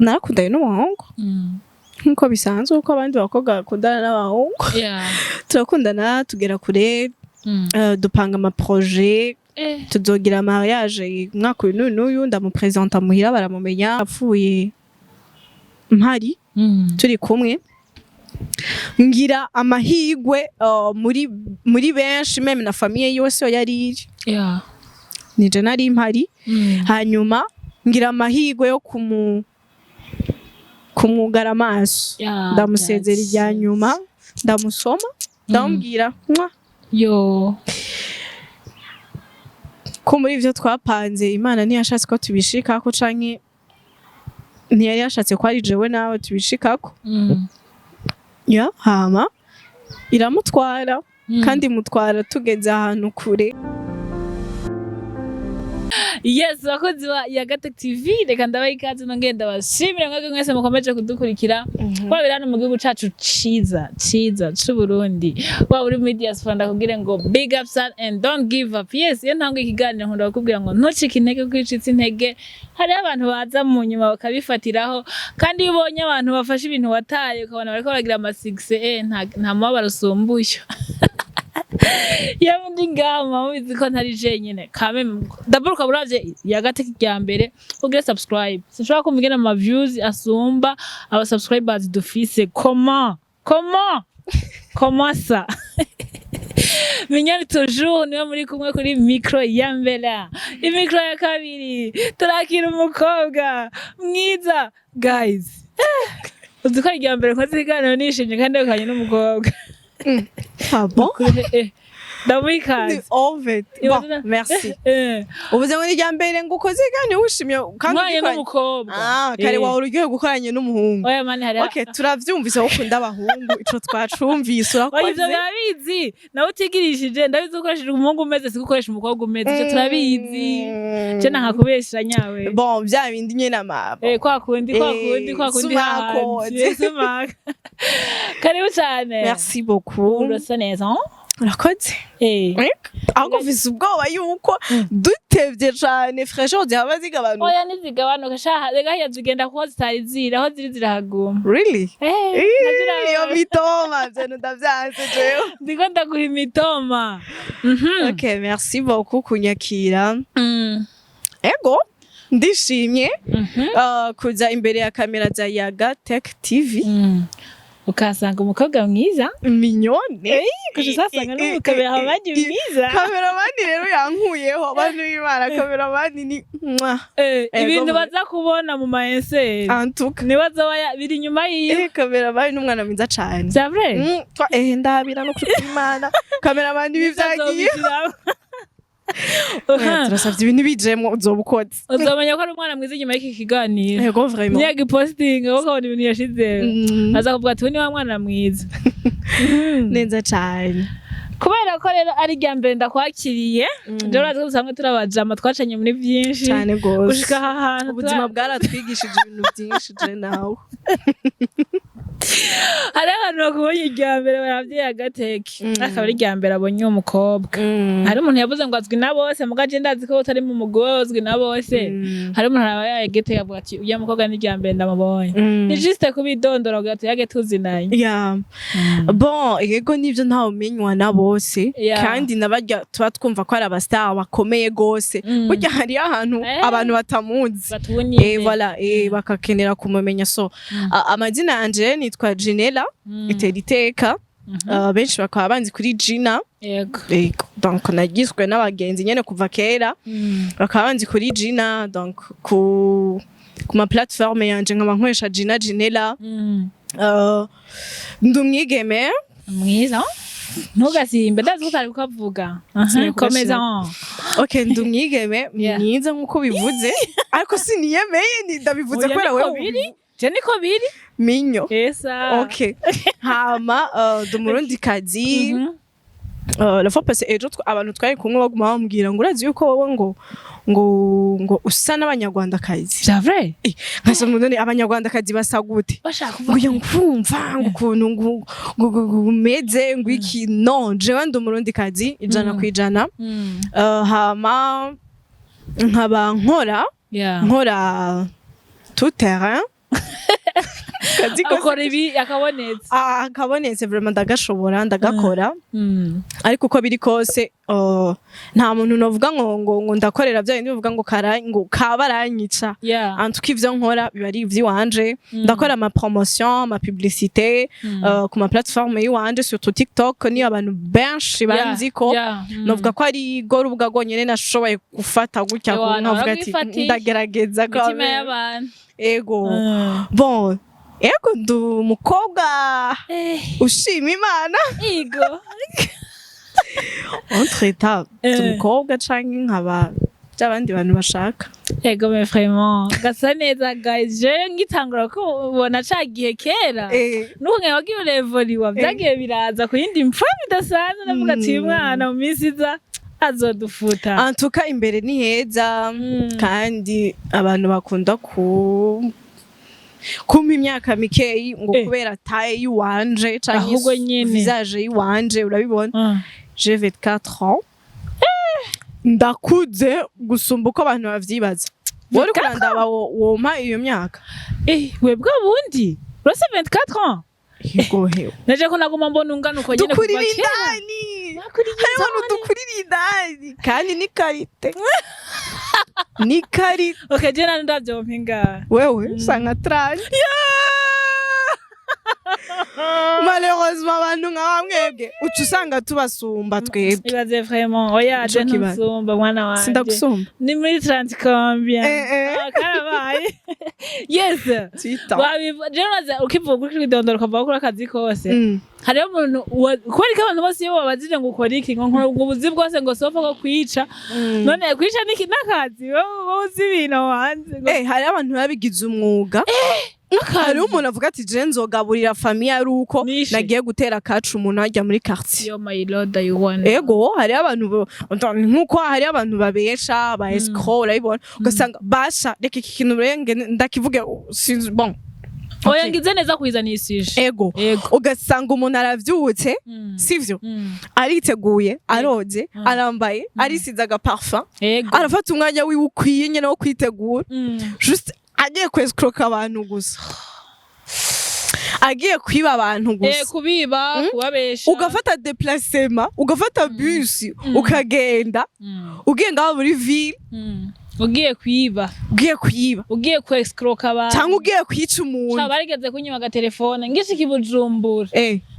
Narakundanye n'umuhungu nk'uko bisanzwe, uko abandi bakobwa bakundana n'abahungu. Turakundana, tugera kure, dupanga amaprojet, tuzogira mariage umwaka uyu n'uyu n'uyu. Ndamupresenta muhira, baramumenya. Apfuye mpari, turi kumwe. Ngira amahigwe muri benshi, même na famille yiwe siyo yari iri, nije nari mpari. Hanyuma ngira amahigwe yo kumwugara amaso, ndamusezera irya nyuma, ndamusoma, ndamubwira "Mwah." Yo. Ko muri ivyo twapanze, Imana ntiyashatse ko tubishikako, canke ntiyari yashatse ko ari jewe nawe tubishikako. Ya hama iramutwara, kandi imutwara tugeze ahantu kure. Yes, bakozi ba Yagatec TV, reka ndabaha ikaze, nongeye ndabashimira mwebwe mwese mukomeje kudukurikira, waba uri hano mu gihugu cacu ciza ciza c'Uburundi, waba uri muri diaspora, ndakubwire ngo big up son and don't give up. Yes, iyo ntanguye ikiganiro nkunda kukubwira ngo ntucike intege, kuko iyo ucitse intege hariho abantu baza mu nyuma bakabifatiraho. Kandi iyo ubonye abantu bafashe ibintu wataye, ukabona bariko baragira amasuccès, nta mubabaro usumbuye. Iyo ndi ngaha muba mubizi ko ntari jenyene kame. D'abord ukaba uravye Yagatec rya mbere, ugire subscribe. Sinshobora kumva ingene ama views asumba aba subscribers dufise. Comment, comment, comment ça? Mignonne toujours niwe muri kumwe kuri micro ya mbere. Imicro ya kabiri, turakira umukobwa mwiza. Guys, uzi ko ari irya mbere nkoze ikiganiro nishimye kandi ndekanye n'umukobwa? Ah bon? Ndamuha ikaze. En fait, bon, merci. Uvuze ngo ni irya mbere ngo ukoze ikiganiro wishimye kandi nkoranye ugikoranye n'umukobwa. Ah, kare wawe uryohewe gukoranye n'umuhungu. Oya mani, hari Okay, turavyumvise ko ukunda abahungu, ico twacumvise. Oya, ivyo Urakoze. birabizi nawe utigirishije. Ndabizi ko ukoresheje umuhungu umeze siko ukoresha umukobwa umeze, ivyo turabizi. Je nankakubesha nyawe. Bon, vya bindi nyene ama Kwa kundi, kwa kundi, kwa kundi. Sumako. Hahandi sumako. Karibu cyane. Merci beaucoup. Urasa neza, hein? Urakoze. Ahubwo mfise ubwoba yuko dutevye cane fraîcheur zihaba zigabanuka. Oya, ntizigabanuka sha. Rega hiya zigenda kuko zitari ziri aho ziri, zirahaguma. Really? Navyo urabona. Iyo mitoma vyenu ndavyanse jewe. Ndiko ndaguha imitoma. Okay, merci beaucoup kunyakira. Ego, ndishimye kuza imbere ya kamera za Yaga Tech TV. Ukahasanga umukobwa mwiza. Mignonne. Kuja usasanga n'umukameramani mwiza. Kameramani rero yankuyeho, abantu b'Imana, kameramani ni mwah. Ibintu Ego. baza kubona mu ma essais En tout cas. niwe azoba biri inyuma yiwe. Kameramani n'umwana mwiza cane. C'est vrai. Ndabira no kuri Imana, kameramani ibi vyagiye. Oya, turasavye ibintu bijemwo, uzoba ukoze. Uzomenya ko ari umwana mwiza inyuma y'iki kiganiro. Ego, vraiment. Niyagipostinga, ukabona ibintu yashize, aza kuvuga ati: "Uyu ni wa mwana mwiza." Neza cane. Kubera ko rero ari irya mbere ndakwakiriye, rero urazi ko dusanzwe turi abajama, twacanye muri byinshi Cane gose. gushika aha hantu. Ubuzima bwaratwigishije ibintu byinshi, je nawe. Hariho abantu bakubonye irya mbere baravye agateke, akaba ari irya mbere abonye uwo mukobwa. Hari umuntu yavuze ngo azwi na bose, muga je ndazi ko utari mu mugwi uzwi na bose. Hari umuntu araba yageteye avuga ati: "Uya mukobwa ni irya mbere ndamubonye." Ni juste kubidondora kugira tuyage tuzinanye. Yeah. Bon, yego nivyo, ntawe umenywa na bose. Kandi nabarya tuba twumva ko ari abastar bakomeye gose, burya hariyo ahantu abantu batamuzi. Batubonye. Voilà, bakakenera kumumenya. So amazina yanje nitwa Ginella Itera Iteka. Benshi bakaba banzi kuri Gina. Donc nagizwe n'abagenzi nyene kuva kera, bakaba banzi kuri Gina. Donc ku ma plateforme yanje nkaba nkoresha Gina Ginella. Ndi umwigeme. Mwiza, ntugasimbe, ndazi ko utari kukavuga. Sinari Komeza. Okay, ndi umwigeme mwiza nkuko bivuze, ariko siniyemeye, ni ndabivuze Oya, kubera niko wewe. biri, je niko biri. Minyo. Esa. Okay, hama ndi umurundikazi. La fois passée, ejo abantu twari kumwe baguma bambwira ngo: "Urazi yuko wowe ngo usa n'abanyarwandakazi?" C'est vrai. Nkasa none abanyarwandakazi basa gute? Bashaka Ngo kuvuga ya nkumva ngo ukuntu ngo umeze ngo iki. Non, jewe ndi umurundikazi 100%. Hama nkaba nkora nkora tout terrain. Kazi kose. Akora ibi akabonetse. Ah, akabonetse vraiment, ndagashobora, ndagakora. Ariko uko biri kose, oh, nta muntu novuga ngo ndakorera bya bindi bivuga ngo kara ngo kabaranyica. En tout cas, ivyo nkora biba ari ivy'iwanje. Ndakora ama promotion, ama publicité ku ma plateforme y'iwanje, surtout TikTok, niyo abantu benshi banzi ko. Novuga ko ari go rubuga rwonyene nashoboye gufata gutya, Ewana, nkavuga ati waragwifatiye. ndagerageza Imitima quand même. y'abantu. Ego. Bon, ego, ndi umukobwa ushima Imana. Igo. Entre temps, ndi umukobwa canke nkaba by'abandi bantu bashaka. Ego, mais vraiment gasa neza, guys. Je ngitangura kubona ca gihe kera, nuko nkaye wagiye urevoliwa, vyagiye biraza ku yindi mpfa bidasanzwe, ndavuga ati uyu mwana mu minsi iza azodufuta. En tout cas, imbere ni heza. Kandi abantu bakunda kumpa imyaka mikeyi ngo kubera taille yiwanje canke Ahubwo nyene. visage yiwanje, urabibona. J'ai 24 ans, ndakuze gusumba uko abantu bavyibaza. Wowe uriko urandaba, wompa iyo myaka? Eh, webwe bundi urose 24 ans? Yego hewe. Naje ko naguma mbona ungana uko nyene kuva Dukurira kera. indani. Bakurira Hariho indani. n'udukurira indani, kandi ni qualité, ni qualité. Okay, je nani ndavyompa ingahe? Wewe usanga 30. Malheureusement, abantu nka bamwebwe uca usanga tubasumba twebwe. Ibaze vraiment, oya, je Nico kibazo. ntusumba, mwana wanje. Sindagusumba. Ni muri 30 combien? Eh, eh. Ah, karabaye, yes. Twita. Je naza ukivuga kuri kwidondora, ukavuga kuri akazi kose. Hariho umuntu kubera ko abantu bose iyo babajije ngo ukora iki, ngo nkora ubwo buzi bwose, ngo sofa ko kwica. None kwica niki n'akazi? Wowe uzi ibintu hanze Eh, hari abantu babigize umwuga. Hariho umuntu avuga ati je nzogaburira famille ari uko Nishe. nagiye gutera kacu umuntu hajya muri quartier. Yo, my lord, you want. Ego, hariho abantu nkuko hariho abantu babesha, ba escroc, urabibona, ugasanga basha reka iki kintu renge ndakivuge, sinzi, bon. Oya. Okay. Ngize neza kwizana isije. Ego. Ego. Ugasanga umuntu aravyutse, sivyo, ariteguye, aroze, arambaye, arisize agaparfum, arafata umwanya wiwe ukwiye nyene wo kwitegura, juste agiye kwescroka abantu gusa, agiye kwiba abantu gusa. Kubiba, kubabesha. Ugafata déplacement, ugafata bus, ukagenda, ugiye ngaho muri ville. Ugiye kwiba. Ugiye kwiba. Ugiye kwescroka abantu. Cyangwa ugiye kwica umuntu. Sha, barigeze kunyima agatelefone ngishika i Bujumbura.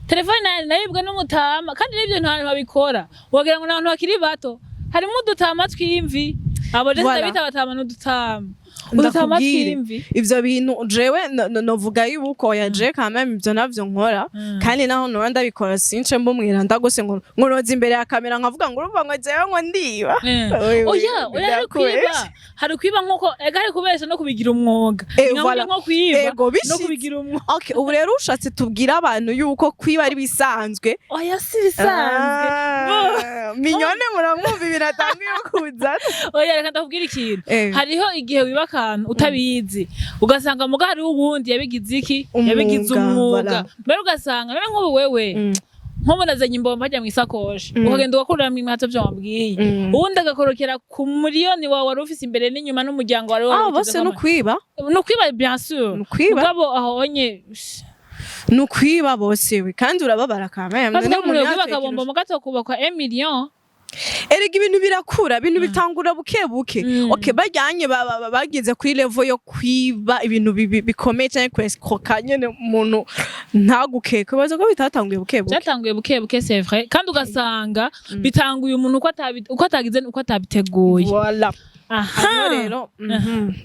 Telefone nari naribwe n'umutama, kandi n'ibyo nta bantu babikora, wagira ngo ni abantu bakiri bato. Harimo udutama tw'imvi, abo je Voilà. ndabita abatama, n'udutama, udutama Ndakubwire. tw'imvi. Ivyo bintu jewe novuga yuko ya je quand même ivyo navyo nkora. Kandi naho noba ndabikora, since mbumwira ndagose ngo noza imbere ya kamera nkavuga ngo urumva ngo jewe ngo ndiba. Oya, Oya, oya, hari ndakubesha. kwiba, hari kwiba nkuko ega hari kubesha no kubigira umwuga. Nka Voilà. nko kwiba Ego, no bishitse. kubigira umwuga. Okay, ubu rero ushatse tubwire abantu yuko kwiba ari bisanzwe. Oya, si bisanzwe. Ah, Mignone, muramwumva ibintu atangiye kuzana. Oya, reka ndakubwira ikintu. Hariho igihe wiba akantu utabizi, ugasanga muga hariho uwundi yabigize iki? Umwuga, Yabigize umwuga. Voilà. Mbere ugasanga none nk'ubu wewe, nk'ubu nazanye imbombo hajya mu isakoshi, ukagenda ugakuramo inkweto byo wambwiye, uwundi agakorokera ku miliyoni wawe wari ufise imbere n'inyuma n'umuryango wari Ah, bose wari ni ukwiba. Ni ukwiba, bien sûr. Ni ukwiba. Mugabo aho onye Ni ukwiba bose we, kandi urababara quand même. Parce que None umuntu umuntu yokwiba yatekereje- akabombo mu gato kubakwa 1 million. Erega ibintu birakura, ibintu bitangura buke buke. Okay, bajyanye bageze kuri level yo kwiba ibintu bikomeye cyane, kwescroka nyene umuntu ntagukeke, baza ko bitatanguye buke buke. Byatanguye buke buke, c'est vrai, kandi ugasanga bitanguye umuntu uko atagize, uko atabiteguye. Voilà. Aha. Hariho rero,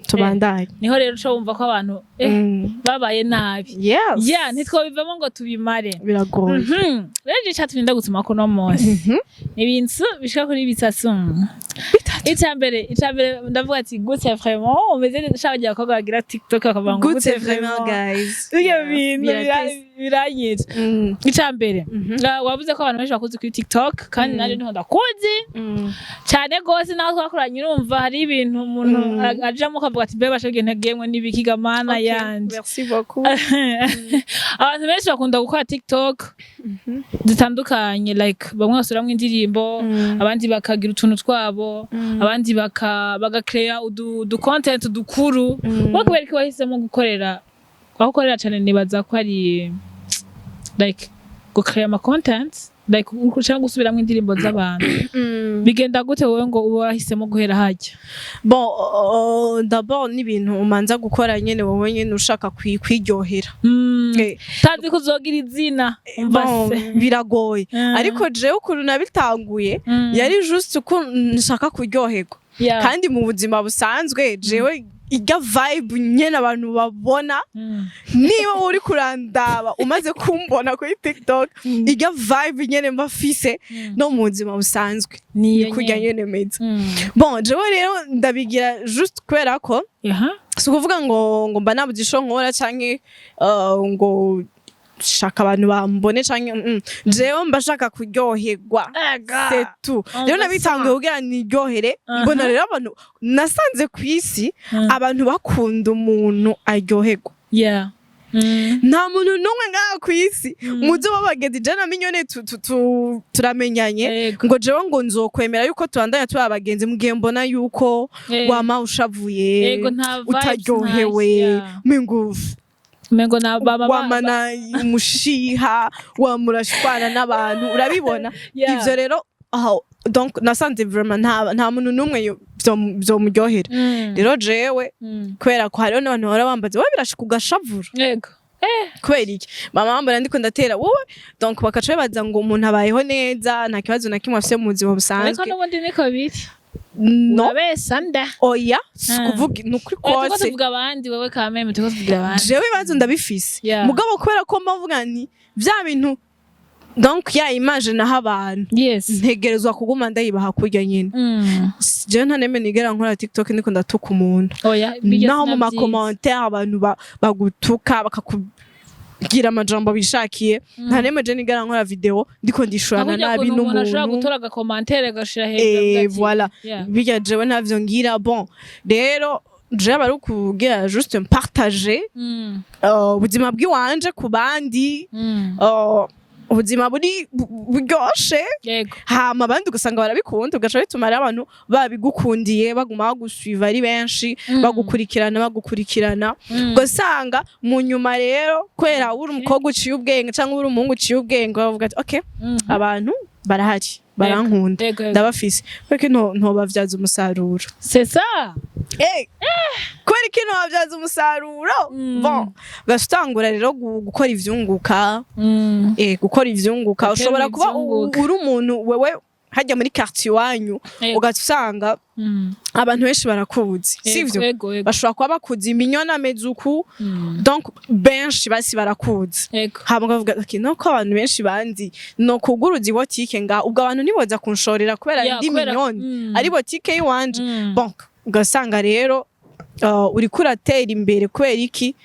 tubandanye. Niho rero uca wumva ko abantu babaye nabi. Yes. Ya, ntitwobivamo ngo tubimare. Biragoye. Rero ico catumye ndagutuma kuno munsi, ibintu bishika kuri bitatu. Bitatu. Ica mbere ndavuga ati gute vraiment umeze neza, shaka bagira abakobwa bagira TikTok bakavuga ngo gute vraiment, guys. Ibyo bintu Biratese. biranyica. Ica mbere, wavuze ko abantu benshi bakuzi kuri TikTok, kandi nanjye niho ndakuzi cyane gose, naho twakoranye. Urumva hari ibintu umuntu ajamo akavuga ati mbe basha ntagemwe n'ibikiga mana Okay, yanje. Merci beaucoup. Abantu benshi bakunda gukora TikTok zitandukanye, like bamwe basubiramwo indirimbo, abandi bakagira utuntu twabo, abandi bagakreya udu content dukuru. Wowe kubera ko wahisemo gukorera Aho ukorera cane nibaza ko ari like gucreate ama content, like cyangwa gusubiramwo indirimbo z'abantu. Bigenda gute wowe ngo ube wahisemo guhera hajya? Bon, d'abord n'ibintu umanza gukora nyene wowe nyene ushaka kwiryohera. Tazi ko uzogira izina, umva. Bon, se. Biragoye, ariko jewe ukuntu nabitanguye yari juste uko nshaka kuryoherwa. Kandi mu buzima busanzwe jewe irya vibe nyene abantu babona, niba uri kurandaba umaze kumbona kuri TikTok, irya vibe nyene mba mfise no mu buzima busanzwe niyo ni kurya nyene. Nyene meze. Bon, jewe rero ndabigira juste kubera ko si ukuvuga ngo mba nabuze ico nkora canke ngo shaka abantu bambone canke jewe mba shaka kuryoherwa, c'est tout. Rero nabitanguye kugira niryohere. Mbona rero abantu nasanze ku isi, abantu bakunda umuntu aryoherwa. Nta muntu n'umwe ngaha ku isi muzo b'abagenzi je na Mignone turamenyanye ngo jewe ngo nzokwemera yuko tubandanya tuba abagenzi mu gihe mbona yuko wama ushavuye, Yego, nta vibes, utaryohewe, mengo Mengo na baba wamana umushiha, wamurashwana n'abantu, urabibona. Ivyo rero aho donc nasanze vraiment nta muntu n'umwe vyomuryohera. Rero jewe kubera ko hariho n'abantu bahora bambaza: "Wowe birashika ugashavura?" Yego. Kubera iki? Mama bambona ndiko ndatera wowe, donc bakaca bibaza ngo umuntu abayeho neza, nta kibazo na kimwe afise mu buzima Ariko busanzwe. n'ubundi niko biri. No. Urabesa nda. Oya, si kuvuga ni ukuri Oya, turiko kose. tuvuga abandi, wewe kameme, turiko tuvugira abandi. Jewe ibibazo ndabifise, mugabo kubera ko mbavuga nti vya bintu, donc ya image naho abantu ntegerezwa kuguma ndayibaha kurya nyine. Jewe nta neme nigera nkora TikTok ndiko ndatuka umuntu. Oya, bijya Naho mu sinavyize. ma commentaires abantu bagutuka, bakakubwira amajambo bishakiye, nta neme je nigera nkora video ndiko ndishurana Hakurya nabi ukuntu umuntu ashobora n'umuntu. gutora aga commentaire agashira hejuru, avuga ati, voilà. Bijya jewe ntavyo ngira. Bon, rero jewe aba ari ukugira juste partager ubuzima bw'iwanje ku bandi, ubuzima buri buryoshe. Hama abandi ugasanga barabikunda, ugaca bituma rero abantu babigukundiye baguma bagusuiva ari benshi, bagukurikirana, bagukurikirana. Ugasanga mu nyuma rero kubera uri umukobwa uciye ubwenge cyangwa uri umuhungu uciye ubwenge, bavuga ati: "Okay, abantu barahari barankunda, Yego, yego. ndabafise, kubera ko ntobavyaza umusaruro." C'est ça. Kubera iki ntobavyaza umusaruro? Bon, ugaca utangura rero gukora ivyunguka. Gukora ivyunguka. Gukora Ushobora kuba ivyunguka. uri umuntu wewe hajya muri quartier iwanyu, ugaca usanga abantu benshi barakuzi, sivyo? Yego. Bashobora kuba bakuzi Mignone ameze uku, donc benshi basi barakuzi. Hama ukavuga ati: "Nuko abantu benshi banzi, no kuguruza ibotike nga ubwo abantu ntiboza kunshorera kubera ndi Mignone, ari botike y'iwanje." Bon, ugasanga rero uriko uratera imbere kubera iki?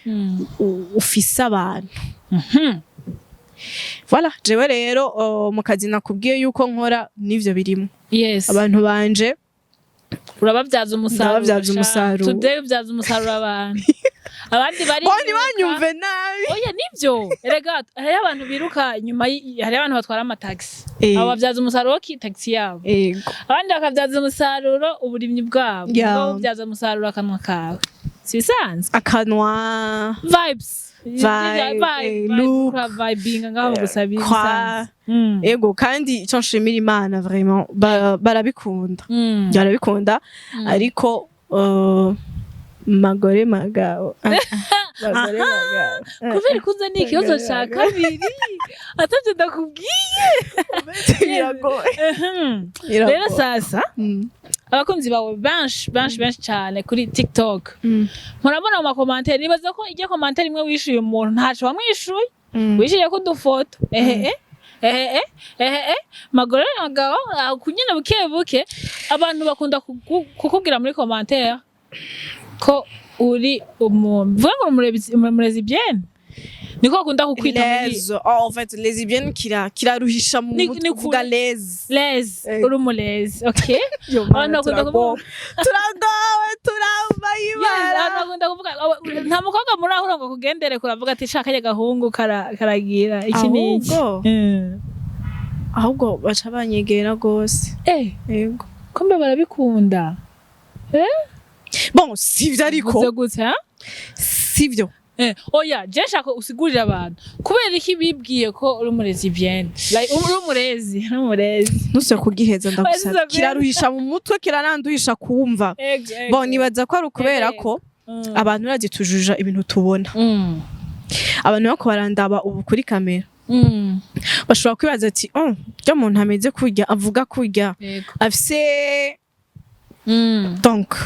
Ufise abantu. Voilà, jewe rero mu kazi nakubwiye yuko nkora n'ivyo birimo. Abantu banje Urababyaza umusaruro. Ndababyaza Sha. umusaruro. Today ubyaza umusaruro abantu, abandi bari Bo ntibanyumve nabi. Oya, nibyo. Erega hariho abantu biruka inyuma, hariho abantu batwara amatagisi. Abo babyaza umusaruro ki tagisi yabo. Abandi bakabyaza umusaruro uburimyi bwabo. Ubwo bubyaza umusaruro akanwa kawe, si bisanzwe? Akanwa. Vibes. Vibe, look. Vibinga ngaho gusa, Kwa bisanzwe. Ego, kandi icyo nshimira Imana vraiment, barabikunda. Barabikunda, ariko magore magabo, bagore bagabo. Kubera ikuze ni ikibazo ca kabiri atavyo ndakubwiye. Biragoye. Rero Biragoye. sasa abakunzi bawe benshi benshi benshi cyane kuri TikTok, murabona mu ma commentaires, nibaza ko ijya commentaire imwe wishuye umuntu ntaco wamwishuye, wishyuye ko udufoto, ehehe ehehe ehehe, magore magabo kunyene buke buke abantu bakunda kukubwira muri commentaire ko uri umuntu, vuga ngo umu lesbienne, niko bakunda kukwita muri Les, oh, en fait lesbienne kiraruhisha mu mutwe Ni kuvuga les. Les. Uri umu les, okay. Yo, Abantu Mana, bakunda turagowe, kuvuga turagowe, Yes, turabayibara. Abantu bakunda kuvuga nta mukobwa muri aho ngo kugendere kuravuga ati: "Shaka gahungu karagira iki n'iki." Ahubwo ahubwo baca banyegera gose. Yego. Kumbe barabikunda. Bon, sivyo ariko. Vuze gute, ha? Sivyo. Oya, je nshaka usigurire abantu kubera iki bibwiye ko uri umulesbienne, like uri umurezi, uri umurezi. Ntusubire kugiheza, ndagusaba. Oya, Kiraruhisha mu mutwe, kirananduhisha kumva. Ego. Bon, nibaza ko ari ukubera ko abantu urazi tujuja ibintu tubona. Abantu bako barandaba ubu kuri kamera, bashobora kwibaza ati: "Oh, rya muntu ameze kurya, avuga kurya, afise donc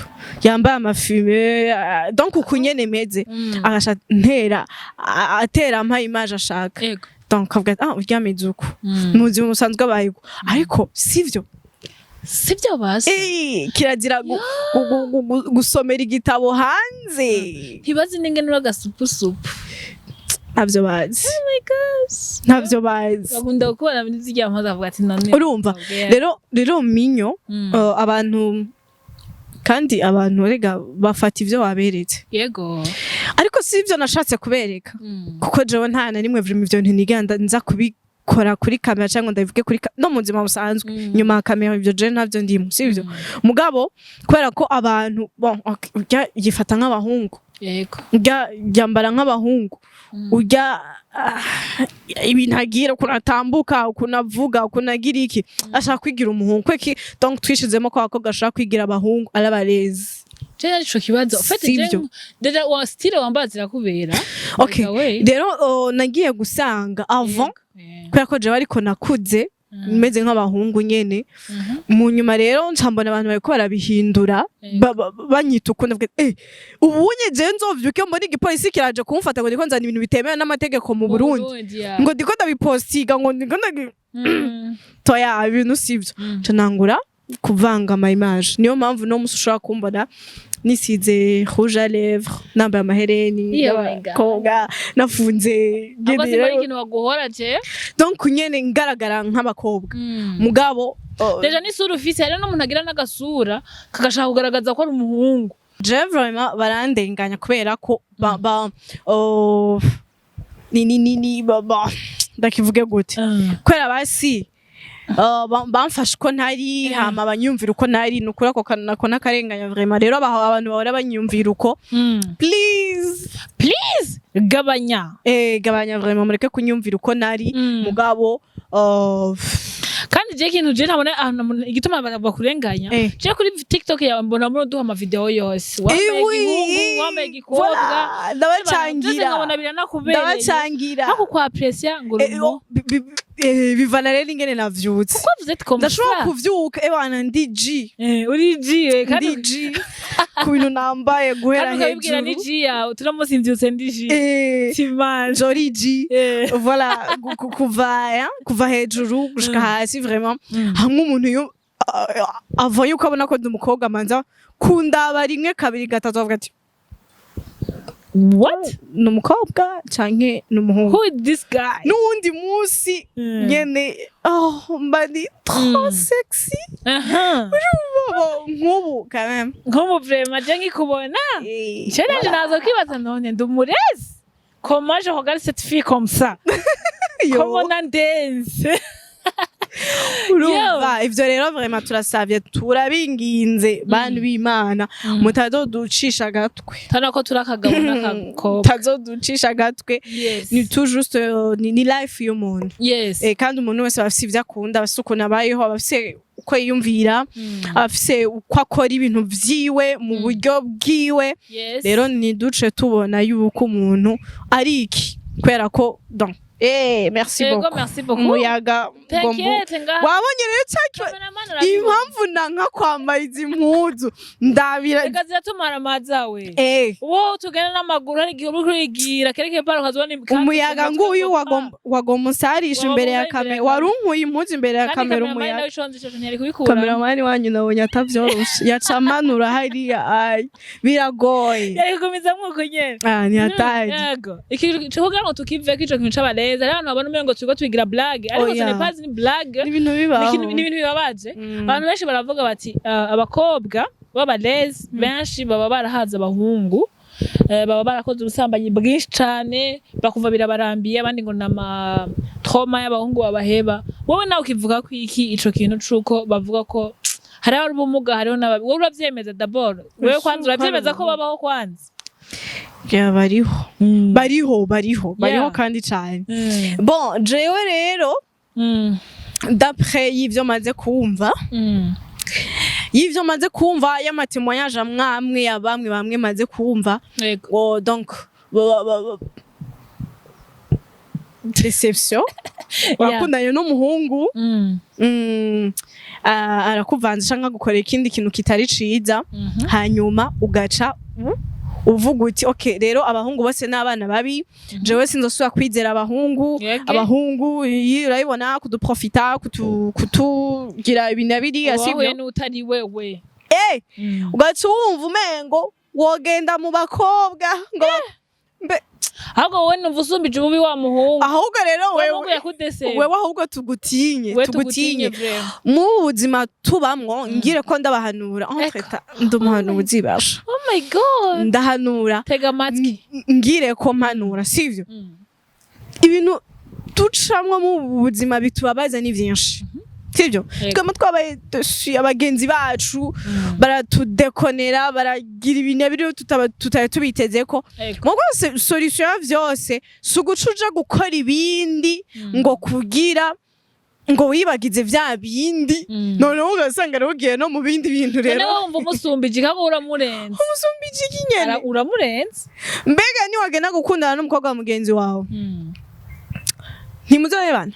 yambaye amafime, donc uku nyene meze." Agasha ntera atera ampa image ashaka. Donc avuga ati: "Ah, urya ameze uku." Mu buzima busanzwe abaye uku, ariko sivyo. Sibyo basi. Kirazira gusomera igitabo hanze. Ntibazi n'ingene uri agasupusupu. Ntabyo bazi. Oh my gosh. Ntabyo bazi. Bakunda kubona muri zirya mpuzu, bavuga ati: "None." Urumva rero minyo, abantu kandi abantu rega bafata ivyo waberetse. Ariko si ivyo nashatse kubereka, kuko jewe nta na rimwe vraiment ivyo ntiniganda nza kubikora kuri kamera cyangwa ndabivuge kuri no mu buzima busanzwe. Nyuma ya kamera ivyo je ntavyo ndimo, sivyo. Mugabo kubera ko abantu, bon, ok, urya yifata nk'abahungu, urya yambara nk'abahungu, urya ibintu agira, ukuntu atambuka, ukuntu avuga, ukuntu agira iki, ashaka kwigira umuhungu kweki. Donc twishizemo ko abakobwa ashaka kwigira abahungu ari abarezi. Je ico kibazo en fait Sivyo. Déjà wa style wambara zirakubera. Okay. By the way. Rero nagiye gusanga avant, kubera ko jewe ariko nakuze meze nk'abahungu nyene. Mu nyuma rero nca mbona abantu bariko barabihindura, banyita ukundi, ndavuga: "Ubunye jewe nzovyuke mbona igipolisi kiraje kumfata ngo ndiko nzana ibintu bitemewe n'amategeko mu Burundi, ya. ngo ndiko ndabipostiga, ngo ndiko toya, ibintu sivyo." Nca nangura kuvanga ama image. Niyo mpamvu no musi ushobora kumbona nisize rouge à lèvres, nambaye amahereni Yeah, my God. y'abakobwa, nafunze. Ahubwo ngende simba ari rero. ikintu baguhora je. Donc nyene ngaragara nk'abakobwa, mugabo Déjà n'isura ufise, hari n'umuntu agira n'agasura kagashaka kugaragaza ko ari umuhungu. Je vraiment barandenganya kubera ko ba, ba ni ni ni ni ba, ba ndakivuge gute, kubera basi bamfashe uko ntari, hama banyumvira uko ntari. Ni ukuri ako kantu nako n'akarenganya vraiment. Rero abantu bahora banyumvira uko, please. Please gabanya. Gabanya vraiment, mureke kunyumvira uko ntari. Mugabo Kandi je ikintu je ntabona ahantu igituma bakurenganya, je kuri TikTok yawe mbona muri uduha amavideo yose wambaye igihungu, wambaye igikobwa. Voilà, ndabacangira. Byose nkabona biranakubereye. Ndabacangira. Hako kwa apprécier ngo uri Oh, bivana rero ingene navyutse. Pourquoi vous êtes comme Ndashobora ça? kuvyuka, ebana, ndi G. Uri G kandi. Ndi G ku bintu nambaye guhera Kandi ukabibwira ni hejuru. G yawe, turamusinzutse ndi G. Timanje. Jori G. Voilà, kuva kuva hejuru gushika hasi vraiment. Hamwe umuntu yo ava yuko abona ko ndi umukobwa, amanza kundaba rimwe, kabiri, gatatu, avuga ati: What? "Ni umukobwa canke ni umuhungu?" Who is this guy? N'uwundi munsi nyene, oh, mba ndi trop sexy. Bo, nk'ubu quand même. Nk'ubu vraiment je nkikubona, je nanje naza kwibaza: none ndi umurezi? Comment je regarde cette fille comme ça? Yo. Comment ndandenze? Urumva ivyo rero vraiment turasavye, turabinginze, bantu b'Imana, mutazoducisha agatwe. Tana ko turi akagabo n'akakobwa. Mutazoducisha agatwe. Ni tout juste ni life y'umuntu. Kandi umuntu wese aba afise ivyo akunda, aba afise ukuntu abayeho, aba afise uko yiyumvira, aba afise uko akora ibintu vyiwe mu buryo bwiwe. Rero ntiduce tubona yuko umuntu ari iki kubera ko donc merci Ego, beaucoup. Merci beaucoup. Umuyaga ngomba T'inquiète ngaha. Wabonye rero cya Cameraman arabibona. Impamvu nanka kwambara izi mpuzu ndabira. Reka ziratumara amazawe. Wowe tugenda n'amaguru, hari igihe uri kurigira kereke paro ukazibona Umuyaga nguyu wagomba unsarisha imbere ya kamera, wari unkuye impuzu imbere ya kandi kamera. cameraman Umuyaga. Nawe ico nzi ico ntiyari kubikura. Cameraman wanyu nabonye atavyoroshe, yaca amanura hariya. Ay, biragoye. Yari kugumizamwo uko nyene. Ah, ni hatari. Yego, iki cyo kugira ngo tukiveko ico kintu c'abareza, hariho abantu babona umengo turiko tubigira blague, ariko Oya. ce n'est pas une blague. Ni ibintu Ni bibaho. ni ibintu bibabaje. Abantu benshi baravuga bati abakobwa b'abarezi benshi baba barahaze abahungu, baba barakoze ubusambanyi bwinshi cane, bakumva birabarambiye, abandi ngo nama trauma y'abahungu babaheba. Wowe nawe ukivuga ko iki ico kintu c'uko bavuga ko hariho abari ubumuga, hariho n'ababi, wowe uravyemeza? D'abord wewe kwanza uravyemeza ko babaho kwanza? Ya, bariho, bariho, bariho, bariho kandi cane. Bon, jewe rero, d'après y'ivyo maze kumva, y'ama témoignages amwe amwe ya bamwe bamwe maze kumva, ngo donc déception, wakundanye n'umuhungu, arakuvanze canke agukorera ikindi kintu kitari ciza, hanyuma ugaca uvuga uti: "Okay, rero abahungu bose n'abana babi, jewe sinzosubira kwizera abahungu." Abahungu iyi urabibona kuduprofita, kutugira ibi na biriya, wahuye sivyo? n'utari wewe. Ugaca wumva umengo wogenda mu bakobwa ngo mbe. Ahubwo wowe numva usumbije ububi wa muhungu. Ahubwo rero wa muhungu wewe yakudesera. Wewe ahubwo tugutinye. We tugutinye. Tugutinye vraiment. Mu buzima tubamwo, ngire ko ndabahanura, entre temps ndi umuhanuzi basha. Oh my God. Ndahanura. Tega amatwi. Ngire ko mpanura, sivyo? Ibintu ducamwo mu buzima bitubabaza ni vyinshi, sivyo? Yego. Twama twabaye déçus, abagenzi bacu baratudekonera, baragira ibintu biriho tutari tubitezeko. Mu rwose solution ya vyose si uguca uja gukora ibindi ngo kugira ngo wibagize vya bindi, noneho ugasanga rero ugiye no mu bindi bintu none rero. wowe wumva umusumbije kandi uramurenze. Umusumbije iki nyene? Uramurenze. Mbega niwagenda gukundana n'umukobwa wa mugenzi wawe, ntimuzohebana?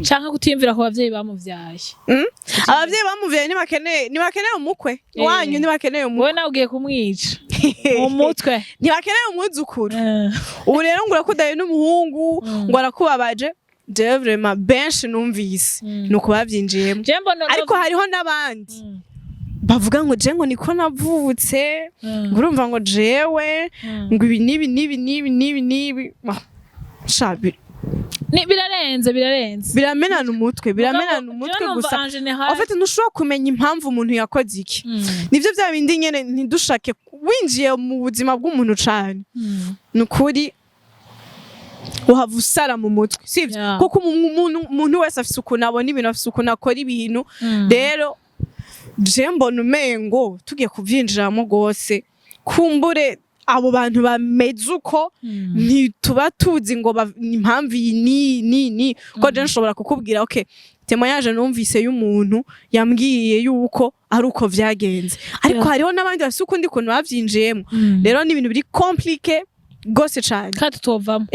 Canke kutiyumvira ku bavyeyi bamuvyaye. Abavyeyi bamuvyaye ntibakeneye umukwe wanyu, ntibakeneye umukwe. Wowe nawe ugiye kumwica mu mutwe. Ntibakeneye umwuzukuru. Ubu rero ngo urakundanye n'umuhungu, ngo arakubabaje. Jewe vraiment benshi numvise nuko bavyinjiyemo. Je mbona Ariko hariho n'abandi bavuga ngo je ngo niko navutse, ngo urumva ngo jewe ngo ibi n'ibi n'ibi n'ibi n'ibi n'ibi. Ah, sha Birarenze, birarenze. Biramenana umutwe, biramenana Mugabo, umutwe. jewe numva Gusa en général en fait ntushobora kumenya impamvu umuntu yakoze iki. Nivyo vya bindi nyene, ntidushake winjiye mu buzima bw'umuntu cane. Ni ukuri uhava usara mu mutwe, sivyo? Yeah. Kuko umuntu wese afise ukuntu abona ibintu, afise ukuntu akora ibintu. Rero je mbona umengo tugiye kuvyinjiramo rwose, kumbure abo bantu bameze uko ntituba tuzi ngo impamvu iyi ni ni ni ko je nshobora kukubwira: okay, témoignage numvise y'umuntu yambwiye yuko ari uko vyagenze, ariko hariho n'abandi bafise ukundi kuntu bavyinjiyemo. Rero ni ibintu biri compliqué gose cane. Kandi tutovamo.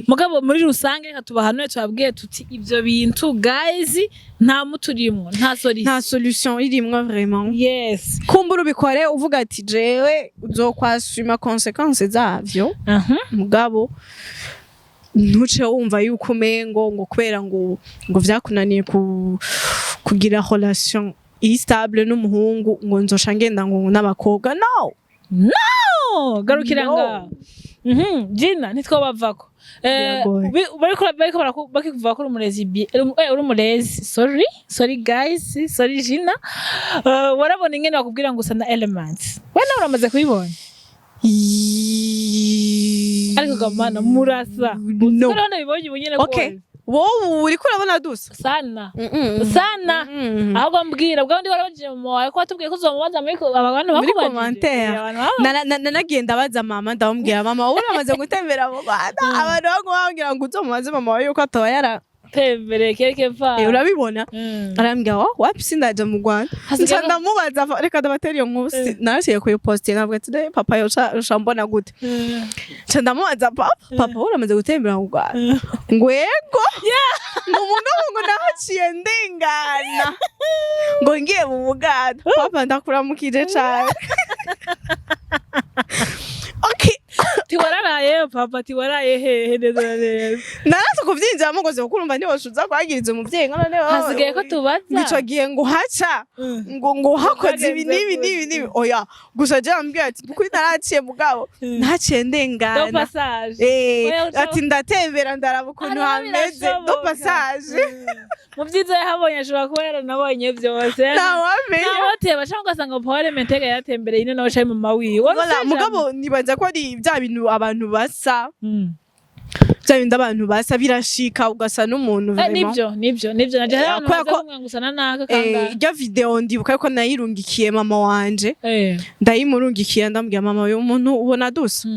Mugabo muri rusange reka tubahanure, tubabwiye tuti ivyo bintu guys, nta muturimwo, nta solution. Nta solution irimwo vraiment. Kumbura ubikore uvuga ati jewe uzokwasuma conséquences zavyo, mugabo ntuce wumva yuko umengo ngo kubera ngo vyakunaniye kugira relation iri stable n'umuhungu, ngo nzoca ngenda ngo n'abakobwa. No. No, garukira No. ngaho. Gina ntitwobavako. Biragoye. Bariko bakikuvuga ko uri umurezi uri umurezi, sorry, sorry guys, sorry Gina. Warabona ingene bakubwira ngo usa na Elements? We nawe uramaze kubibona, ariko gamana murasa. No. Noneho nabibonye ubu nyene. Okay. Rwose. Wowe uriko urabona dusa? Sana sana. Ahubwo mbwira, bwa ndi warabajije mama wawe ko watubwiye ko uzomubaza muri abantu Muri bakubajije. commentaire. Abantu Nanagiye ndabaza mama, ndamubwira: "Mama, wowe uramaze gutembera mu Rwanda?" Abantu baguma bambwira ngo uzomubaze mama wawe yuko ataba yara batembereye quelque part. Urabibona. Arambwira: "Oh, wapi, sindaja mu Rwanda." Hasigaye Nca ndamubaza, reka ndabatera iyo nkuru, narasiye kuyipostinga, navuga ati: "Ne, papa yoca yoca mbona gute?" Nca ndamubaza: "Papa, papa, wowe uramaze gutembera mu Rwanda?" Ngo yego, ngo umugabo ngo nahaciye ndengana ngo ngiye mu Buganda. Papa, ndakuramukije cane. Okay. Tiwararaye papa, tiwaraye hehe neza na neza? Naraza kuvyinjiramo ngo kuko urumva ntiwoshuza kwagiriza umuvyeyi ngo none Hasigaye ko tubaza. Ngo ico gihe ngo haca ngo hakoze ibi n'ibi n'ibi n'ibi. Oya, gusa je ambwira ati kuri naraciye, mugabo naciye Do ndengana. passage. Eh, Oya, ati ndatembera, ndaraba ukuntu Araba hameze, do birashoboka. passage. Mu byiza yahabonye ashobora kuba yaranabonye byose. Ntawamenya. Ntawateba cyangwa ugasanga papa Elementega yaratembereye ino nawe cari mama wiwe. Voilà, mugabo nibaza ko ari bya bintu abantu basa. Bya bindi abantu basa birashika ugasa n'umuntu vraiment. Nivyo naje hari abantu kubera baza kumbwira ngo usa na naka Eh, kangahe. Iryo video ndibuka yuko nayirungikiye mama wanje, ndayimurungikiye, ndambwira: "Mama, uyu muntu ubona dusa?"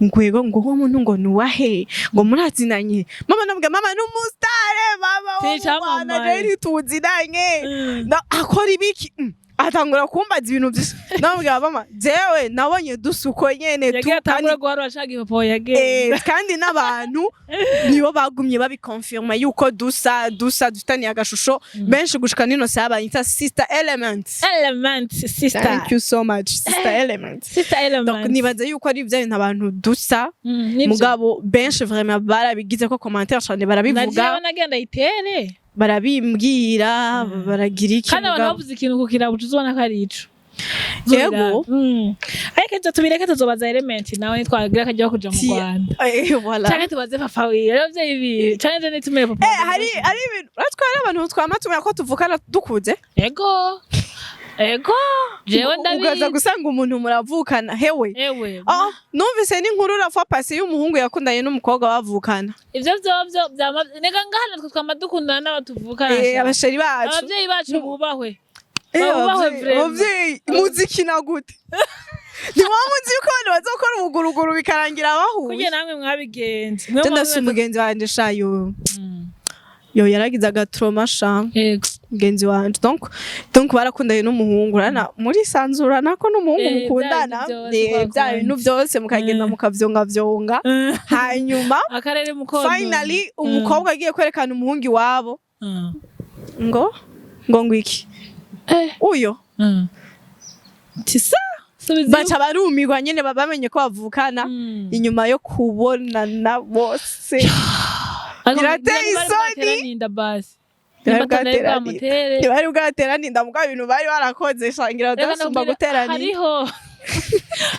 Ngwego ngo uwo muntu ngo nuwahe? Ngo murazinanye, mama? Ndambwira: "Mama, ni umusitare, mama wo mu Icamamare. Rwanda, rero ntituzinanye." Akora ibiki? Atangura kumbaza ibintu vyinshi. Ndamubwira: "Mama, jewe nabonye dusa uko nyene tu." Yagiye atangura guharura ashaka ipapo yagenda. Eh, kandi n'abantu nibo bagumye babikonfirma yuko dusa dufitaniye agashusho. Benshi gushika nino saha banyita Sister Element. Element sister. Thank you so much, Sister Element. Sister Element. Donc nibaza yuko ari ivyo bintu abantu dusa. Nivyo. Mugabo benshi vraiment barabigize ko commentaire cane, barabivuga, Najewe nagenda itere. barabimbwira, baragira iki. Kandi abantu Mugabo bavuze ikintu ku kirabo uzobona ko ari ico. Yego. Ariko ivyo tubireke, tuzobaza Element nawe nitwagira akajya kuja mu Rwanda. Voilà. Canke tubaze papa wiwe, abavyeyi biwe, canke je nitumire papa. Eh, hari ibintu uratwara abantu twama tumenya ko tuvukana dukuze. Ego, jewe Ugaza ndabizi. gusanga umuntu muravukana hewe. Ewe. Oh, numvise n'inkuru rafa pasi y'umuhungu yakundanye n'umukobwa bavukana. Ivyo vyovyo vyama nega ngaha natwe twama dukundana n'abo tuvukana. Eh, abasheri bacu. Abavyeyi bacu bubahwe. Eh, bubahwe vraiment. Abavyeyi muzikina gute? Ntiwaba muzi yuko abantu bazokora ubuguruguru bikarangira bahuye? Kurya namwe mwabigenze. Je ndafise umugenzi wanje sha, yo yo yaragize agatrauma sha. Mugenzi wanje, donc barakundanye n'umuhungu, urana murisanzurana ko n'umuhungu mukundana. Bya bintu byose bya kwa bintu byose mukagenda mukavyongavyonga, hanyuma akarere mukono. Finally umukobwa agiye kwerekana umuhungu iwabo, ngo iki uyo tisa. Subiza. Baca barumirwa nyene, baba bamenye ko bavukana inyuma yo kubonana bose. Ariko Birateye ntibari isoni. bwaterane inda basi. Ntibari Nimba atari bwaterane. bwamutere. Ntibari bwaterane inda, mugabo ibintu bari barakoze shangira Reka badasumba ndakubwire, guterana inda.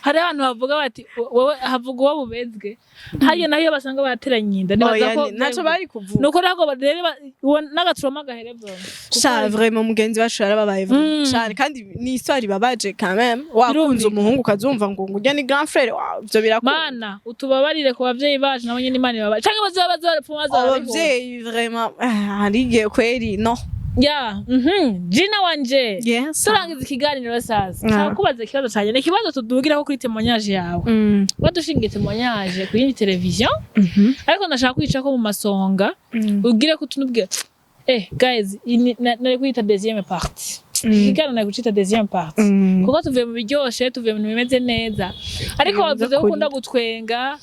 Hariho abantu bavuga bati wowe havuga uwo bubezwe hariya nayo iyo basanga bateranye inda nibaza Oya, ko ntaco bari kuvuga. Nuko ntabwo rero uwo n'agatrauma gahere vyose. Sha, vraiment mugenzi wacu yarababaye vraiment cane, kandi ni histoire ibabaje quand même, wakunze Birumvikana. umuhungu ukazumva ngo urya ni grand frère wawe, ivyo birakunda. Mana utubabarire ku bavyeyi bacu, nabo nyene Imana ibabarire, canke bazoba bazopfuma bazababihora. Abavyeyi vraiment, hari igihe kweri no. Ya, Gina wanje, Yes. turangiza ikiganiro sasa, Ah. nshaka kubaza ikibazo canje. Ni ikibazo tudugirako kuri témoignage yawe. Wadushingiye témoignage ku yindi televiziyo, ariko ndashaka kwicako mu masonga, ugire ko utunubwira. Guys, iyi nari kuyita deuxième partie. Ikiganiro nari kucita deuxième partie, kuko tuvuye mu biryoshe, tuvuye mu bintu bimeze neza, ariko wavuze ko by'ukuri. ukunda gutwenga.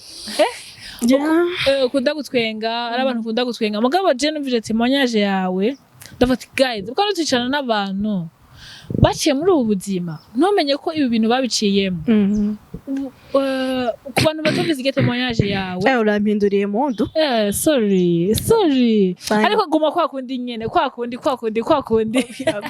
Ukunda gutwenga, ari abantu ukunda gutwenga. Mugabo je numvise témoignage yawe, ndavuga ati: "Guys, uko twicarana n'abantu baciye muri ubu buzima, ntumenye ko ibi bintu babiciyemo." Ku bantu batumvise iryo témoignage yawe. Urampinduriye mundu. Sorry, sorry. Fine. Ariko guma kwa kundi nyene, kwa kundi, kwa kundi, kwa kundi. En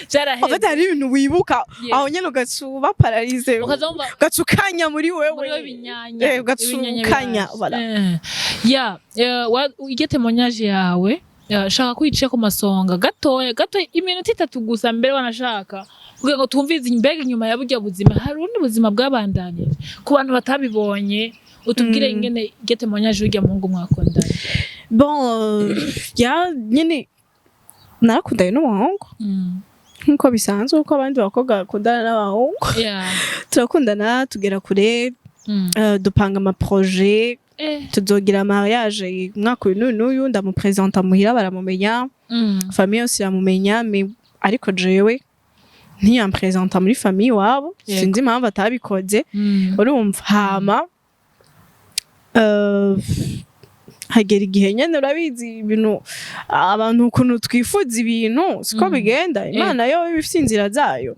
Vyaraheze. fait hari ibintu wibuka aho nyene ugaca uba paralysé, Ukaza wumva ugaca ukanya muri wewe. Muri wewe ibinyanya. Ugaca Ibinyanya ukanya, biraje. Voilà. Ya, iryo témoignage yawe, shaka kwica ku masonga gatoya gato, iminota 3 gusa mbere wanashaka, kugira ngo twumvize mbega inyuma ya burya buzima hari ubundi buzima bwabandanije. Ku bantu batabibonye, utubwire ingene iryo témoignage y'urya muhungu mwakundanye. Bon, ya nyene narakundanye n'umuhungu nk'uko bisanzwe, uko abandi bakobwa bakundana n'abahungu. Turakundana tugera kure, dupanga amaprojet, tuzogira mariage umwaka uyu n'uyu n'uyu. Ndamupresenta muhira, baramumenya, famille yose iramumenya, mais ariko jewe ntiyampresenta muri famille iwabo. Sinzi impamvu atabikoze. Urumva, hama hagera igihe nyene, urabizi ibintu abantu ukuntu twifuza ibintu siko bigenda, Imana yo iba ifise inzira zayo.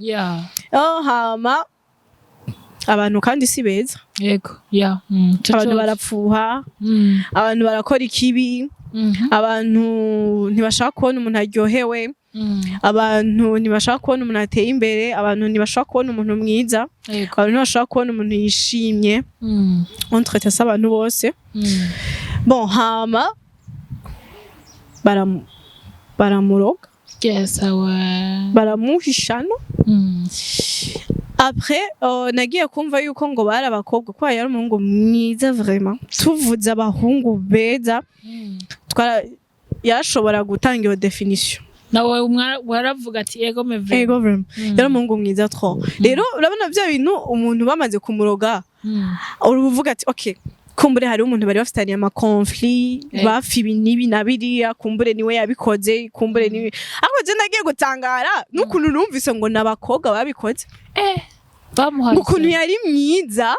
Oh, hama abantu kandi si beza. Yego, yeah. Abantu barapfuha, abantu barakora ikibi, abantu ntibashaka kubona umuntu aryohewe, abantu ntibashaka kubona umuntu ateye imbere, abantu ntibashaka kubona umuntu mwiza, abantu ntibashaka kubona umuntu yishimye. Entre si abantu bose. Bon, hama baramuroga, Yes, awe. baramuhishano. Après nagiye kumva yuko ngo bari abakobwa, kuko yari umuhungu mwiza vraiment. Tuvuze abahungu beza, twara yashobora gutanga iyo définition. Nawe waravuga ati ego me vraiment. Ego vraiment, yari umuhungu mwiza trop. Rero urabona bya bintu, umuntu bamaze kumuroga, uruvuga ati okay, kumbure hari umuntu bari bafitaniye ama conflit, bafi ibi n'ibi na biriya, kumbure niwe yabikoze, kumbure niwe. Ariko je nagiye gutangara n'ukuntu numvise ngo n'abakobwa babikoze. Bamuhaye Ngo ukuntu yari mwiza,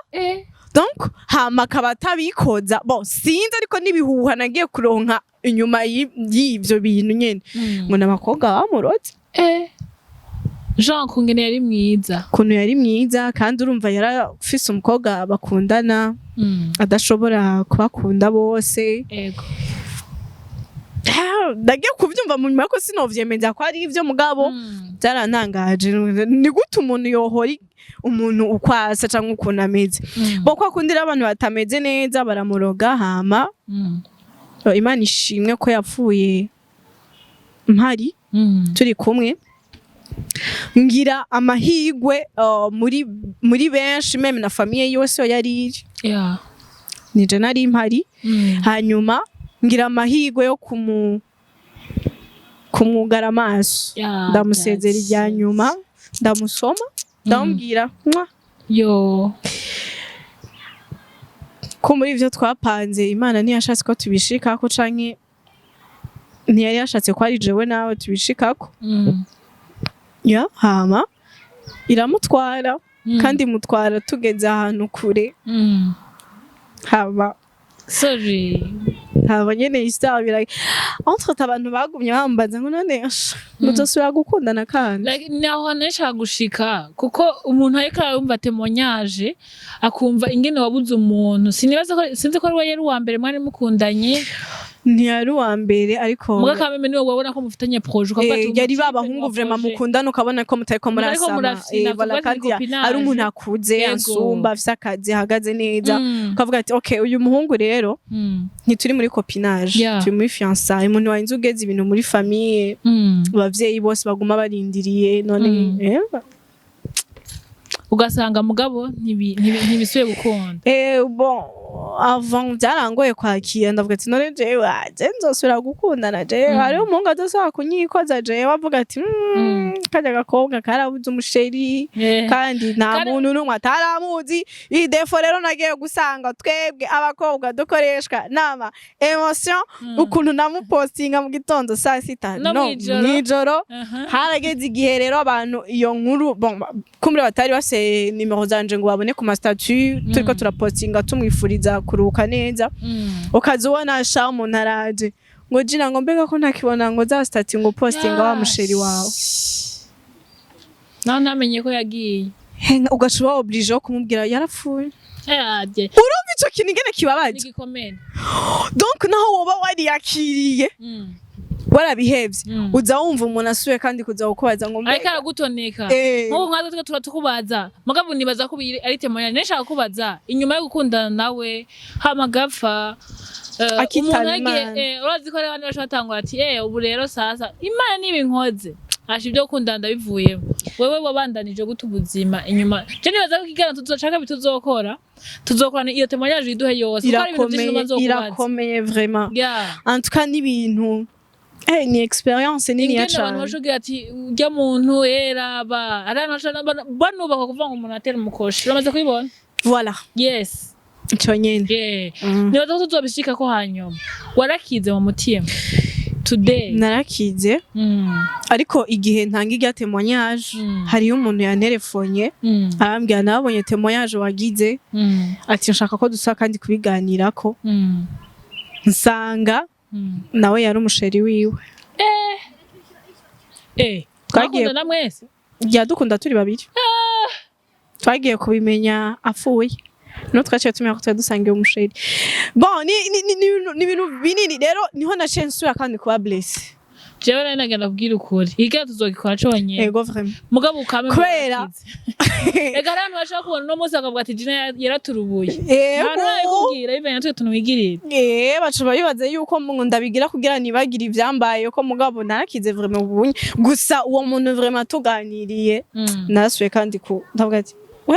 donc hama akaba atabikoza. Bon, sinzi, ariko n'ibihuha nagiye kuronka inyuma y'ivyo bintu nyene, ngo n'abakobwa bamuroze. Jean kungene yari mwiza. Ukuntu yari mwiza, kandi urumva yarafise umukobwa bakundana, adashobora kubakunda bose. Ah, ndagiye kuvyumva mu nyuma, ariko sinovyemeza ko ari ivyo, mugabo byarantangaje. Ni gute umuntu yohora umuntu uko asa canke ukuntu ameze? Bo kwa kundi rero abantu batameze neza baramuroga. Hama Imana ishimwe ko yapfuye mpari, turi kumwe. Ngira amahigwe muri benshi, même na famille yose yari iri, nije nari mpari. Hanyuma ngira amahigwe yo kumwugara amaso, ndamusezera irya nyuma, ndamusoma, ndamubwira mwa Yo. ko muri ivyo twapanze Imana ntiyashatse ko tubishikako, canke ntiyari yashatse ko ari jewe nawe tubishikako. Ya hama iramutwara, kandi imutwara tugeze ahantu kure. Hama Sorry. Hama nyene histoire bira entre abantu bagumye bambaza ngo none muzosubira gukundana kandi? Like, ni aho hantu nashaka gushika, kuko umuntu ariko arumva témoignage, akumva ingene wabuze umuntu, sinibaza ko, sinzi ko ari we yari uwa mbere mwari mukundanye. Ntiyari uwa mbere, ariko Muga kameme niwe wabona ko mufitanye projet, ukavuga ati yari umutipe ba bahungu wa vraiment projet. mukundana ukabona ko mutariko Mutariko murasama. murafyina, Voilà, tuvuga ati kandi ni copinage. ari umuntu akuze, ansumba, afise akazi, ahagaze neza, ukavuga ati okay, uyu muhungu rero ntituri muri copinage, turi muri fiançailles. Umuntu warinze ugeze ibintu muri famille, abavyeyi bose baguma barindiriye none Ugasanga mugabo ntibisubiye gukunda. Bon, avant byarangoye kwakira. Ndavuga ati none jewe, je nzosubira gukundana jewe? Hariho umuhungu adasubira kunyikoza jewe, avuga ati karya gakobwa karabuze umuchéri?" Kandi nta muntu n'umwe ataramuzi. Iyi défaut rero nagiye gusanga twebwe abakobwa dukoreshwa n'ama émotion. Ukuntu namupostinga mu gitondo, saa sita, No no mwijoro. Mw'ijoro. Harageze igihe rero abantu iyo nkuru, bon, kumbure batari bafise nimero zanje ngo babone ku ma statut turiko turapostinga tumwifuriza kuruhuka neza. Ukaza ubona sha umuntu araje ngo Gina, ngo mbega ko ntakibona ngo za statut ngo postinga wa muchéri wawe? Naho ntamenye ko yagiye. Henga, ugaca uba obligé wo kumubwira yarapfuye. Yaje. Urumva ico kintu ingene kibabaje? N'igikomere. Donc naho woba wariyakiriye, warabihevye, uza wumva umuntu asuye kandi kuza kukubaza ngo Ariko mbega. aragutoneka. Nk'ubu nkatwe twe tuba tukubaza, mugabo nibaza ko ari témoignage nashaka kubaza inyuma yo gukundana nawe hama agapfa, Akitaba umuntu yagiye Imana. Urazi ko hari abandi bashobora batangura ati ubu rero sasa Imana niba inkoze asha, ibyo gukundana ndabivuyemo. Wewe wabandanije gute ubuzima inyuma? Je nibaza ko ikiganiro tuzoshaka bituzokora, tuzokorana iyo témoignage iduhe yose, kuko hari ibintu byinshi Irakomeye. numa nzokubaza. Irakomeye vraiment. En tout cas n'ibintu ni expérience niniya Ingene abantu cane. bashobora ati urya muntu eraba, ari abantu bashobora banubaka kuvuga ngo umuntu atera umukoshi, uramaze kubibona? Voilà. Yes. Ico nyene. Nibaza ko tuzobishika ko hanyuma warakize mu mutima today. Narakize, ariko igihe ntanga irya témoignage, hariyo umuntu yanterefonye, arambwira nabonye témoignage wagize, ati nshaka ko dusa kandi kubiganirako. Nsanga nawe yari umuchéri wiwe. Twakundana mwese? Yadukunda turi babiri. Twagiye kubimenya apfuye, no twaciye tumenya ko twari dusangiye umuchéri. Bon, ni ibintu binini. Rero niho naciye nsubira kandi kuba blessée. Jewe nari nagenda kubwira ukuri, ikiganiro tuzogikora conyene. Ego, vraiment. Mugabo ukame. Reka, hari abantu bashobora kubona uno munsi bakavuga ati: "Gina yaraturubuye." Nta nabikubwira bivanye natwe tunwigirira. Baca bibaze yuko ngo ndabigira kugira nibagire ivyambaye ko, mugabo narakize vraiment ubunye. Gusa uwo muntu vraiment tuganiriye, narasuye kandi ku ndavuga ati: "We,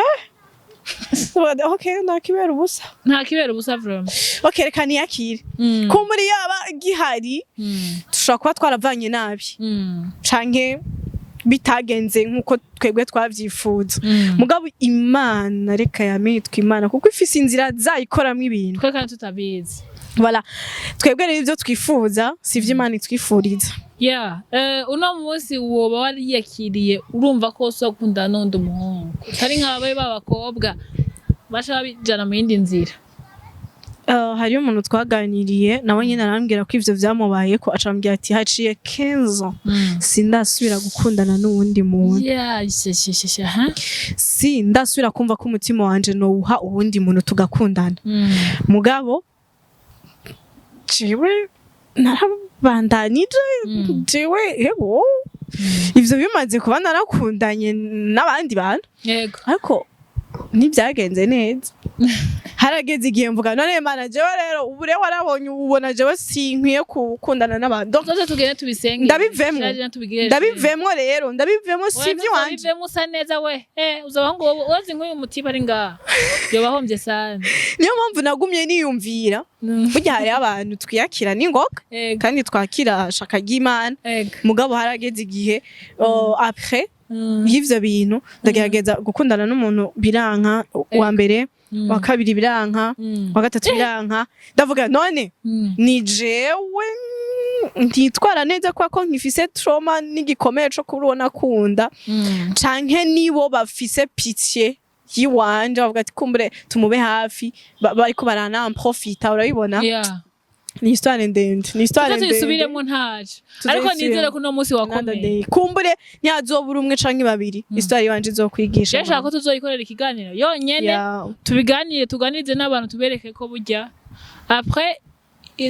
okay, nta kibera ubusa." Nta kibera ubusa vraiment. Okay, reka niyakire. Ko muri yaba gihari, dushobora kuba twaravanye nabi canke bitagenze nk'uko twebwe twavyifuza. Mugabo Imana reka yamitwa Imana, kuko ifise inzira zayikoramwo ibintu. Twe kandi tutabizi. Voilà, twebwe rero ivyo twifuza si ivyo Imana itwifuriza. Yeah, uno munsi woba wariyakiriye, urumva ko usokunda n'undi muhungu utari nk'ababaye b'abakobwa baca babijana mu yindi nzira? Hariyo umuntu twaganiriye nawe nyine, arambwira ko ivyo vyamubaye, ko acambwira ati: "Haciye 15 ans, sindasubira gukundana n'uwundi muntu." Yeah, sha, ha? Sindasubira kumva ko umutima wanje nowuha uwundi muntu tugakundana. Mugabo jewe narabandanije. Jewe ego, ivyo bimaze kuba, narakundanye n'abandi bantu, ariko ntibyagenze neza. Harageze igihe mvuga: "None Mana, jewe rero ubu rero warabonye, ubona jewe sinkwiye gukundana n'abantu." Donc, Tuze tugende tubisenge. Ndabivemwo. Shaje tubigire. Ndabivemwo rero, ndabivemwo, si ivy'iwanje. Ndabivemwo usa neza we. Uzaba ngo wozi nk'uyu mutiba ari ngaha. Yoba ahombye sana. Niyo mpamvu nagumye niyumvira, burya hariho abantu twiyakira n'ingoga kandi twakira shaka ry'Imana. Mugabo harageze igihe, après y'ivyo bintu, ndagerageza gukundana n'umuntu, biranka. Uwa mbere, wa kabiri biranka, wa gatatu biranka. Ndavuga: "None ni jewe ntitwara neza kubera ko nkifise trauma n'igikomere co kubona akunda, canke nibo bafise pitié yiwanje, bavuga ati: 'Kumbure tumube hafi,' bariko baranamprofita?" Urabibona? Ni histoire ndende, ni histoire Tuze ndende. tuyisubiremwo ntaco. Ariko Tuzayisubiremwo. nizere ko uno munsi wakomeye. Kumbure ntihazobura umwe canke babiri histoire yiwanje izokwigisha. Je nshaka ko tuzoyikorera ikiganiro yonyene. Tubiganire, tuganirize n'abantu, tubereke ko burya après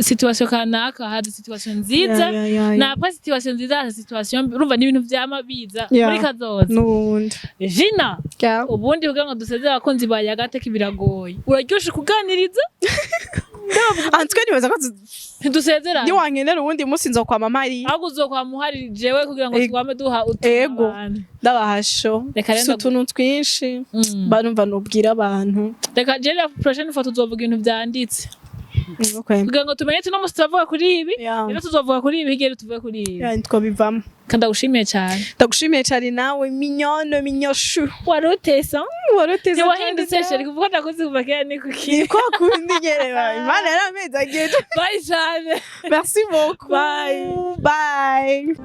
situation kanaka haza situation nziza, na après situation nziza haza situation mbi. Urumva ni ibintu vyama biza muri kazoza. N'ubundi. Gina, ubundi kugira ngo duseze abakunzi ba Yagateka biragoye, uraryoshe kuganiriza. Antwe nibaza ko Ntidusezeranye. niwankenera uwundi munsi nzokwama mpari. Ahubwo uzokwama uhari jewe kugira ngo twame duha utuntu abantu. Ndabahasho. Reka rero Mfise utuntu twinshi barumva nubwira abantu. Reka jewe la prochaine fois tuzovuga ibintu vyanditse Niko kwema. kugira ngo tumenye tuno musi turavuga kuri ibi, rero tuzovuga kuri ibi, hirya tuvuge kuri ibi. Yeah, twobivamo. Kandi ndagushimiye cyane. Ndagushimiye cyane nawe, mignonne, mignonchou. Wari utesa. Waruteze. Ntiwahindutse chéri, kuvuga ndakuzi kuva kera, ni kuki? Ni kwa kundi nyene, Imana yaramezi agiye. Bye cyane. Merci beaucoup. Bye. Bye.